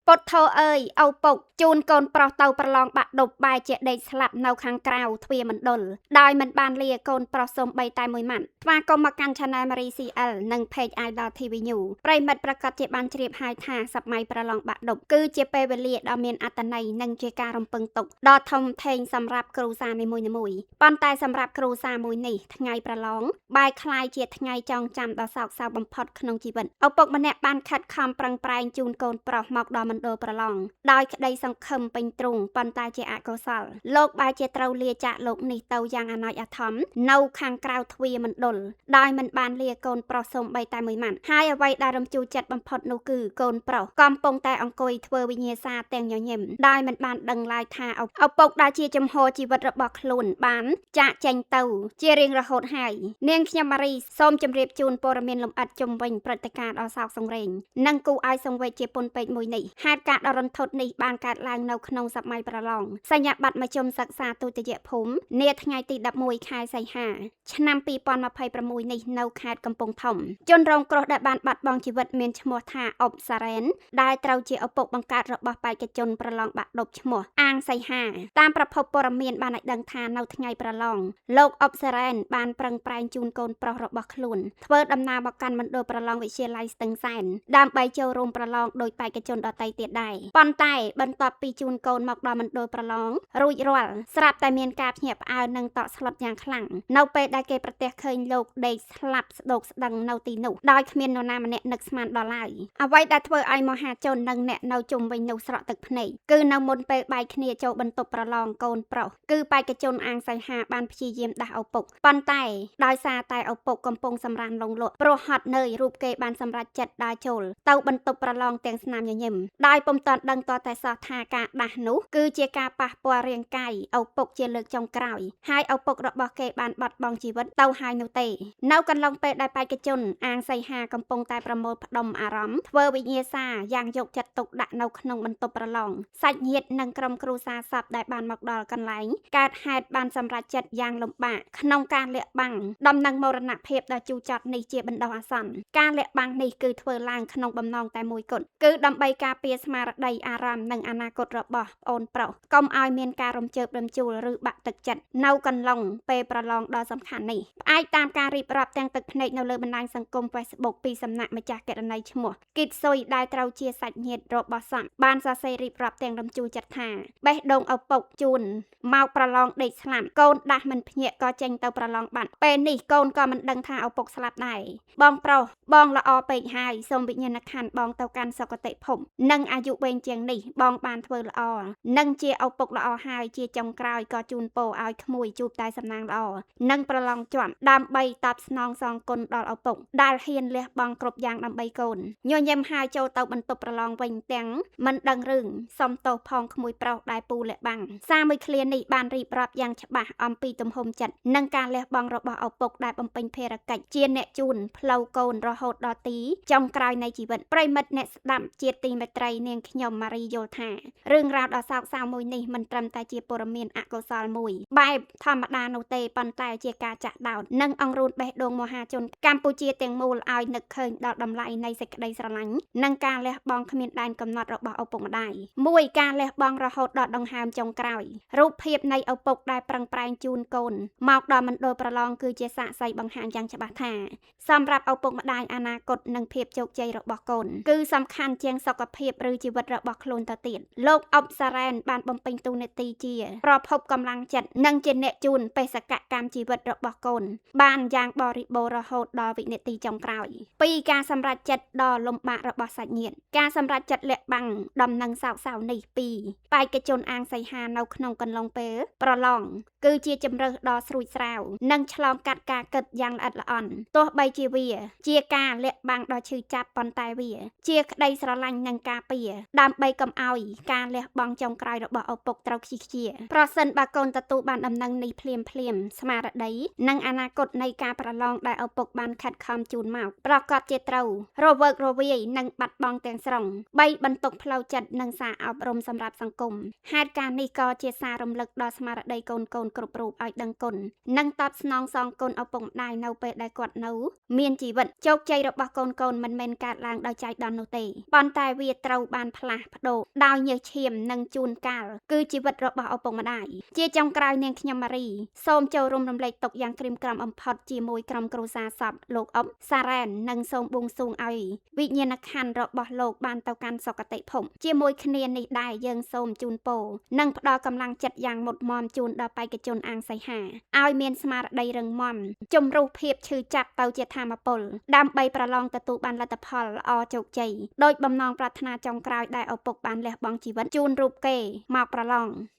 ពុទ្ធោអើយឪពុកជូនកូនប្រុសទៅប្រឡងបាក់ឌុបបែរជាដេកស្លាប់នៅខាងក្រៅទ្វារមណ្ឌលដោយមិនបានលាកូនប្រុសសូម្បីតែមួយម៉ាត់ស្វាគមន៍មកកាន់ Channel Marie CL និង Page Idol TV News ប្រិយមិត្តប្រាកដជាបានជ្រាបហើយថាសម័យប្រឡងបាក់ឌុបគឺជាពេលវេលាដ៏មានអត្ថន័យនិងជាការរំពឹងទុកដ៏ធំធេងសម្រាប់គ្រួសារនីមួយៗប៉ុន្តែសម្រាប់គ្រួសារមួយនេះថ្ងៃប្រឡងបែរក្លាយជាថ្ងៃចងចាំដ៏សោកសៅបំផុតក្នុងជីវិតឪពុកម្នាក់បានខិតខំប្រឹងប្រែងជូនកូនប្រុសមកដល់មណ្ឌលប្រឡងដោយក្តីសង្ឃឹមពេញទ្រូងប៉ុន្តែជាអកុសលលោកបែរជាត្រូវលាចាកលោកនេះទៅយ៉ាងអាណោចអាធមនៅខាងក្រៅទ្វារមណ្ឌលដោយមិនបានលាកូនប្រុសសូម្បីតែមួយម៉ាត់ហើយអ្វីដែលរំជួលចិត្តបំផុតនោះគឺកូនប្រុសកំពុងតែអង្គុយធ្វើវិញ្ញាសាទាំងញញឹមដោយមិនបានដឹងឡើយថាឪពុកដែលជាចំហជីវិតរបស់ខ្លួនបានចាកចេញទៅជារៀងរហូតហើយនាងខ្ញុំម៉ារីសូមជម្រាបជូនព័ត៌មានលម្អិតជុំវិញព្រឹត្តិការណ៍ដ៏សោកសង្រេងនិងគួរឲ្យសង្វេគជាពន់ពេកមួយនេះហេតុការណ៍ដ៏រន្ធត់នេះបានកើតឡើងនៅក្នុងសម័យប្រឡងសញ្ញាបត្រមជ្ឈមសិក្សាទុតិយភូមិនាថ្ងៃទី11ខែសីហាឆ្នាំ2026នេះនៅខេត្តកំពង់ធំជនរងគ្រោះដែលបានបាត់បង់ជីវិតមានឈ្មោះថាអុបសារ៉ែនដែលត្រូវជាឪពុកបង្កើតរបស់បេក្ខជនប្រឡងបាក់ឌុបឈ្មោះអាងសីហាតាមប្រភពព័ត៌មានបានឲ្យដឹងថានៅថ្ងៃប្រឡងលោកអុបសារ៉ែនបានប្រឹងប្រែងជូនកូនប្រុសរបស់ខ្លួនធ្វើដំណើរមកកាន់មណ្ឌលប្រឡងវិទ្យាល័យស្ទឹងសែនដើម្បីចូលរួមប្រឡងដោយបេក្ខជនដទៃទៀតដែរប៉ុន្តែបន្ទាប់ពីជូនកូនមកដល់មណ្ឌលប្រឡងរួចរាល់ស្រាប់តែមានការភ្ញាក់ផ្អើលនិងតក់ស្លុតយ៉ាងខ្លាំងនៅពេលដែលគេប្រទះឃើញលោកដេកស្លាប់ស្ដោកស្ដឹងនៅទីនោះដោយគ្មាននរណាម្នាក់នឹកស្មានដល់ឡើយអ្វីដែលធ្វើឲ្យមហាជននិងអ្នកនៅជុំវិញនោះស្រក់ទឹកភ្នែកគឺនៅមុនពេលបែកគ្នាចូលបន្ទប់ប្រឡងកូនប្រុសគឺបេក្ខជនអាងសីហាបានព្យាយាមដាស់ឪពុកប៉ុន្តែដោយសារតែឪពុកកំពុងសម្រានលងលក់ព្រោះហត់នឿយរូបគេបានសម្រេចចិត្តដើរចូលទៅបន្ទប់ប្រឡងទាំងស្នាមញញឹមដោយពុំទាន់ដឹងតតែសោះថាការដាស់នោះគឺជាការប៉ះពាល់រាងកាយឪពុកជាលើកចុងក្រោយហើយឪពុករបស់គេបានបាត់បង់ជីវិតទៅហើយនោះទេនៅកន្លងពេលដែលបេក្ខជនអាងសីហាកំពុងតែប្រមូលផ្ដុំអារម្មណ៍ធ្វើវិញ្ញាសាយ៉ាងយកចិត្តទុកដាក់នៅក្នុងបន្ទប់ប្រឡងសាច់ញាតិនិងក្រុមគ្រួសារសពដែលបានមកដល់កន្លែងកើតហេតុបានសម្រេចចិត្តយ៉ាងលំបាកក្នុងការលាក់បាំងដំណឹងមរណភាពដ៏ជូរចត់នេះជាបណ្ដោះអាសន្នការលាក់បាំងនេះគឺធ្វើឡើងក្នុងបំណងតែមួយគត់គឺដើម្បីការពារស្មារតីអារម្មណ៍និងអនាគតរបស់ប្អូនប្រុសកុំឲ្យមានការរំជើបរំជួលឬបាក់ទឹកចិត្តនៅកន្លងពេលប្រឡងដ៏សំខាន់នេះផ្អែកតាមការរៀបរាប់ទាំងទឹកភ្នែកនៅលើបណ្ដាញសង្គម Facebook ពីសំណាក់ម្ចាស់គណនីឈ្មោះគីតស៊ុយដែលត្រូវជាសាច់ញាតិរបស់សពបានសរសេររៀបរាប់ទាំងរំជួលចិត្តថាបេះដូងឪពុកជូនមកប្រឡងដេកស្លាប់កូនដាស់មិនភ្ញាក់ក៏ចេញទៅប្រឡងបាត់ពេលនេះកូនក៏មិនដឹងថាឪពុកស្លាប់ដែរបងប្រុសបងល្អពេកហើយសូមវិញ្ញាណក្ខន្ធបងទៅកាន់សុគតិភពនិងអាយុវែងជាងនេះបងបានធ្វើល្អនិងជាឪពុកល្អហើយជាចុងក្រោយក៏ជូនពរឲ្យក្មួយជួបតែសំណាងល្អនិងប្រឡងជាប់ដើម្បីតបស្នងសងគុណដល់ឪពុកដែលហ៊ានលះបង់គ្រប់យ៉ាងដើម្បីកូនញញឹមហើយចូលទៅបន្ទប់ប្រឡងវិញទាំងមិនដឹងរឿងសុំទោសផងក្មួយប្រុសដែលពូលាក់បាំងសារមួយឃ្លានេះបានរៀបរាប់យ៉ាងច្បាស់អំពីទំហំចិត្តនិងការលះបង់របស់ឪពុកដែលបំពេញភារកិច្ចជាអ្នកជូនផ្លូវកូនរហូតដល់ទីចុងក្រោយនៃជីវិតប្រិយមិត្តអ្នកស្ដាប់ជាទីមេត្រីនាងខ្ញុំម៉ារីយល់ថារឿងរ៉ាវដ៏សោកសៅមួយនេះមិនត្រឹមតែជាព័ត៌មានអកុសលមួយបែបធម្មតានោះទេប៉ុន្តែជាការចាក់ដោតនិងអង្រួនបេះដូងមហាជនកម្ពុជាទាំងមូលឲ្យនឹកឃើញដល់តម្លៃនៃសេចក្តីស្រឡាញ់និងការលះបង់គ្មានដែនកំណត់របស់ឪពុកម្ដាយមួយការលះបង់រហូតដល់ដង្ហើមចុងក្រោយរូបភាពនៃឪពុកដែលប្រឹងប្រែងជូនកូនមកដល់មណ្ឌលប្រឡងគឺជាសាក្សីបង្ហាញយ៉ាងច្បាស់ថាសម្រាប់ឪពុកម្ដាយអនាគតនិងភាពជោគជ័យរបស់កូនគឺសំខាន់ជាងសុខភាពឬជីវិតរបស់ខ្លួនទៅទៀតលោកអុបសារ៉ែនបានបំពេញតួនាទីជាប្រភពកម្លាំងចិត្តនិងជាអ្នកជូនបេសកកម្មជីវិតរបស់កូនបានយ៉ាងបរិបូរណ៍រហូតដល់វិនាទីចុងក្រោយពីការសម្រេចចិត្តដ៏លំបាករបស់សាច់ញាតិការសម្រេចចិត្តលាក់បាំងដំណឹងសោកសៅនេះពីបេក្ខជនអាងសីហានៅក្នុងកន្លងពេលប្រឡងគឺជាជម្រើសដ៏ស្រួចស្រាវនិងឆ្លងកាត់ការគិតយ៉ាងល្អិតល្អន់ទោះបីជាវាជាការលាក់បាំងដ៏ឈឺចាប់ប៉ុន្តែវាជាក្តីស្រឡាញ់និងការពារដើម្បីកុំឲ្យការលះបង់ចុងក្រោយរបស់ឪពុកត្រូវខ្ជិះខ្ជាប្រសិនបើកូនទទួលបានដំណឹងនេះភ្លាមភ្លាមស្មារតីនិងអនាគតនៃការប្រឡងដែលឪពុកបានខិតខំជូនមកប្រកបជាត្រូវរវើករវាយនិងបាត់បង់ទាំងស្រុងបីបន្ទុកផ្លូវចិត្តនិងសារអប់រំសម្រាប់សង្គមហេតុការណ៍នេះក៏ជាសាររំលឹកដល់ស្មារតីកូនៗគ្រប់រូបឲ្យដឹងគុណនិងតបស្នងសងគុណឪពុកម្ដាយនៅពេលដែលគាត់នៅមានជីវិតជោគជ័យរបស់កូនៗមិនមែនកើតឡើងដោយចៃដន្យនោះទេប៉ុន្តែវាត្រូវ ត្រូវបានផ្លាស់ប្ដូរដោយញើសឈាមនិងជួនកាលគឺជីវិតរបស់ឪពុកម្ដាយជាចុងក្រោយនាងខ្ញុំម៉ារីសូមចូលរួមរំលែកទុក្ខយ៉ាងក្រៀមក្រំបំផុតជាមួយក្រុមគ្រួសារសពលោកអុបសារ៉ែននិងសូមបួងសួងឲ្យវិញ្ញាណក្ខន្ធរបស់លោកបានទៅកាន់សុគតិភពជាមួយគ្នានេះដែរយើងសូមជូនពរនិងផ្ដល់កម្លាំងចិត្តយ៉ាងមុតមមជូនដល់បេក្ខជនអាងសីហាឲ្យមានស្មារតីរឹងមាំជំរុះភាពឈឺចាប់ទៅជាធម៌ពលដើម្បីប្រឡងទទួលបានលទ្ធផលល្អជោគជ័យដោយបំណងប្រាថ្នាចុងក្រោយដែលឪពុកបានលះបង់ជីវិតជូនរូបគេមកប្រឡង។